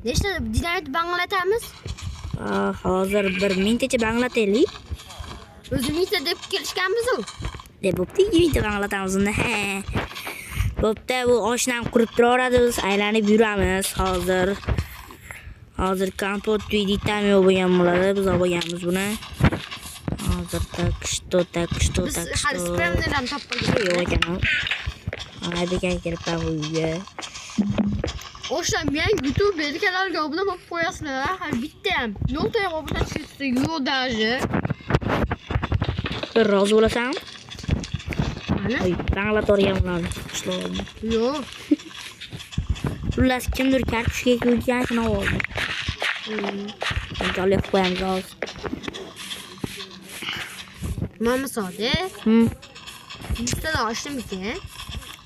Nechta dinamit banglatamiz? Hozir bir mingtacha banglataylik. O'zi mingta deb kelishganmiz-u. Deb bo'pti, 2 mingta banglatamiz unda. He. Bo'pti, bu oshnam qurib turaveradi, biz aylanib yuramiz hozir. Hozir kompot videotam yo'q bo'lgan bo'ladi, biz olib olganmiz buni. Hozir так что, так что, Biz так hali что. Spamner ham topmadik. Yo'q ekan u. Ay, bekor kiribman bu uyga. O'sha men YouTube kanaliga obuna bo'lib qo'yasizlar. Hali bitta ham, nolta ham obunachisi yo'q даже. Bir rozi bo'lasan? Mana. Oy, banglatorgan ularni. Qishlog'imni. Yo'q. Xullas, kimdir kartoshka ekayotgan, shuni oldi. Jonli qilib qo'yamiz hozir. Mama Sodiq, 100tadan oshdimikan?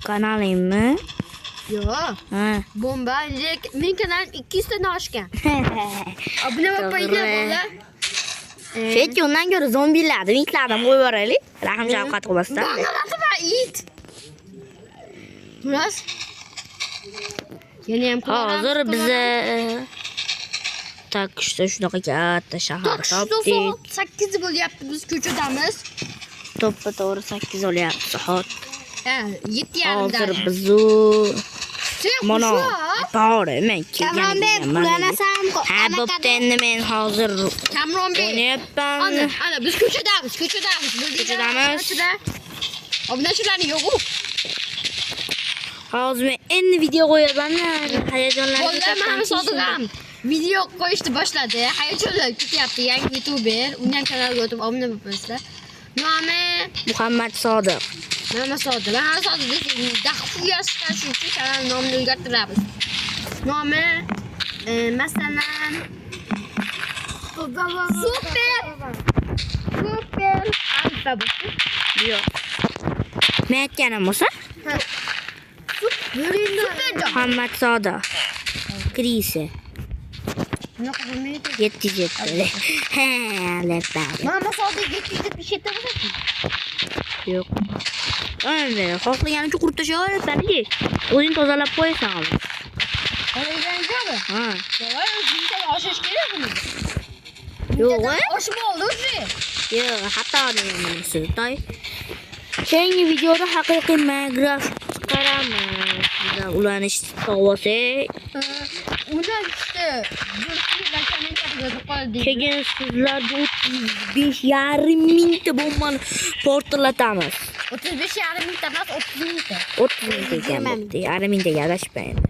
Kanalingmi? Yo'q. Ha. Bomba, lekin men kanalim 200 tadan oshgan. Obuna bo'lib qo'yinglar, bolalar. Chunki undan ko'ra zombilarni, mintlarni qo'yib yuboraylik. Rahm shafqat qilmasdan. Banglatma, it. Xullas. Yana ham ko'ramiz, Hozir ko'ramiz. biza так что shunaqa katta shahar Так что topdik. Soat 8 bo'lyapti, biz ko'chadamiz. To'ppa to'g'ri 8 bo'lyapti soat. Ha, 7:30 Hozir da. bizu Sen mana qo'sha. to'g'ri men Kamronbek, kelgan. ulanasan. Ha, bo'pti, endi men hozir Kamronbek. o'ynayapman. Ana, ana biz ko'chadamiz, ko'chadamiz. Bildinglar? Ko'chadamiz. Ko'chada. Obunachilarni yo'q-u. Hozir men endi video qo'yaman. Hayajonlanib Bolalar, mana Sodiq ham video qo'yishni boshladi. Hayajonlanib ketyapti yangi YouTuber. Uni ham kanaliga o'tib obuna bo'lib qo'yasizlar. Nomi Muhammad Sodiq. Nima Sodiq? Mana Sodiq desak, дохуя chiqqan, shuning uchun kanal nomini o'zgartiramiz. Nomi masalan Super Super Alfa bo'lsin. Yo'q. Men aytganim bo'lsa, Super Muhammad Sodiq. Krisi. Bunaqa bo'lmaydi. 707. Ha, leppa. Mama Sodiq 777 bo'lsin. Yo'q. Endi xohlaganicha qurib tashlayverasan, o'zing tozalab qo'yasan hozir. Xohlaganichami? Ha. Давай, o'zingdan oshish kerak buni. Yo'q, Mingtadan oshib oldi уже. Yo'q, xato degan bunisi. Toy. Keyingi videoda haqiqiy Minecraft chiqaramiz. Bizlar ulanish olsak, Uni işte bir kishilar kommentariyada yozib qo'yadi. Keyin sizlarga 35,5 mingta bombani portlatamiz. 35,5 mingta emas, 30 mingta. 30 mingta ekan bo'pti. Yarim mingtaga adashibman endi.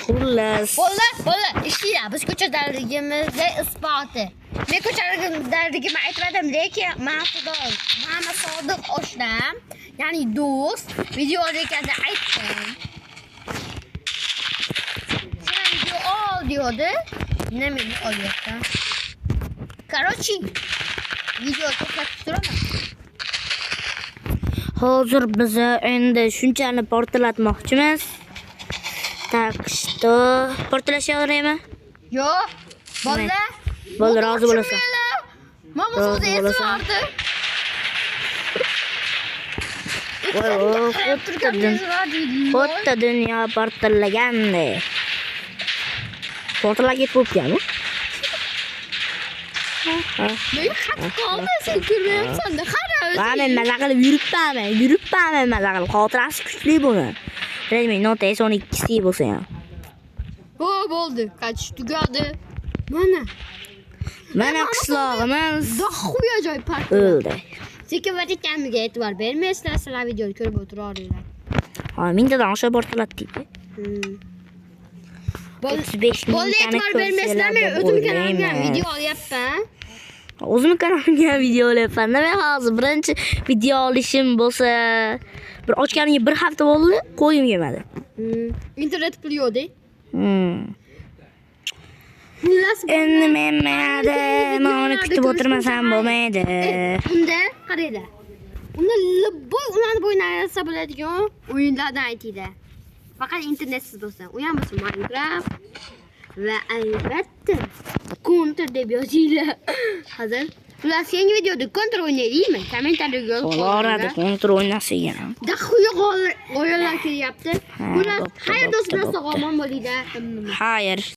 Xullas. Bolalar, bolalar, ishlaylar. Biz ko'chadaligimizni isboti. Men ko'chadaligimni aytmadim, lekin Muhammad Sodiq oshnam, ya'ni do'st, video olayotganda aytdim. Sen video ol diyordi. Nima meni olyapti? Короче, video to'xtatib turaman. Hozir biz endi shunchani portlatmoqchimiz. Так что portlashaveraymi? Yo'q, bolalar. Bo'ldi, rozi bo'lasan. Mama Rozi Sodiq esi bo'lasan. bordi. Voy, xuddi dunyo portlagandi. Portlab ketib bo'ptimi? Men qatib qoldi, sen ko'rmayapsan-da. Qara o'zing. Va men maza qilib yuribman, men yuribman, men maza qilib. Xotirasi kuchli buni. Redmi Note S12 bo'lsa ham. Ho, bo'ldi. Qachish tugadi. Mana. Mana qishlog'imiz Дохуя ajoyib park. o'ldi. Sekin vatitganiga e'tibor bermaysizlar, sizlar videoni ko'rib o'tiraveringlar. Ha, mingtadan oshiq portlatdik. 35 Bola, mingtani e'tibor bermaysizlar, men ko'rsanglar deb o'zim kanalimga ham o'ylayman. video olyapman. O'zim kanalimga ham video olyapman. Men hozir birinchi video olishim bo'lsa, bir ochganimga bir hafta bo'ldi, qo'yim kelmadi. Internet puli yo'q-da. Xullas, Endi men mayli, men uni kutib o'tirmasam bo'lmaydi. Unda qaranglar. Unda любой ularni bo'yni aylansa bo'ladigan o'yinlardan aytinglar. Faqat internetsiz bo'lsa. U ham bo'lsa Minecraft va albatta Counter deb yozinglar. Hozir Xullas, keyingi videoda Counter o'ynaylikmi? Kommentariyga yozib Bo'laveradi, qoldiringlar. Counter o'ynasak ham. Daxuya o'yinlar kelyapti. Ha, Xullas, bo'pti, xayr bo'pti, do'stlar, bo'pti. sog' omon bo'linglar. Xayr.